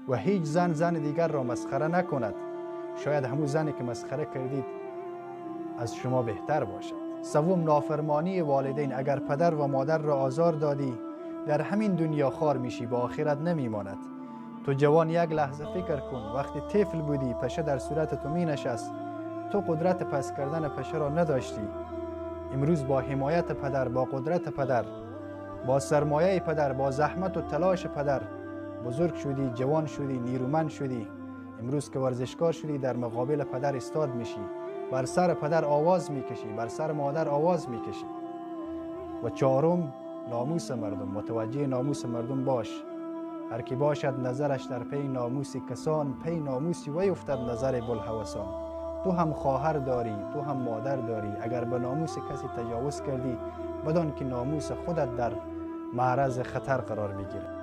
و هیچ زن زن دیگر را مسخره نکند. شاید همون زنی که مسخره کردید از شما بهتر باشد. سوم، نافرمانی والدین. اگر پدر و مادر را آزار دادی در همین دنیا خار میشی، به آخرت نمیماند. تو جوان یک لحظه فکر کن، وقتی طفل بودی پشه در صورت تو می نشست، تو قدرت پس کردن پشه را نداشتی. امروز با حمایت پدر، با قدرت پدر، با سرمایه پدر، با زحمت و تلاش پدر بزرگ شدی، جوان شدی، نیرومند شدی. امروز که ورزشکار شدی در مقابل پدر استاد میشی، بر سر پدر آواز میکشی، بر سر مادر آواز میکشی. و چهارم، ناموس مردم. متوجه ناموس مردم باش. هر کی باشد نظرش در پی ناموس کسان، پی ناموسی وی افتد نظر بوالهوسان. تو هم خواهر داری، تو هم مادر داری. اگر به ناموس کسی تجاوز کردی بدان که ناموس خودت در معرض خطر قرار میگیره.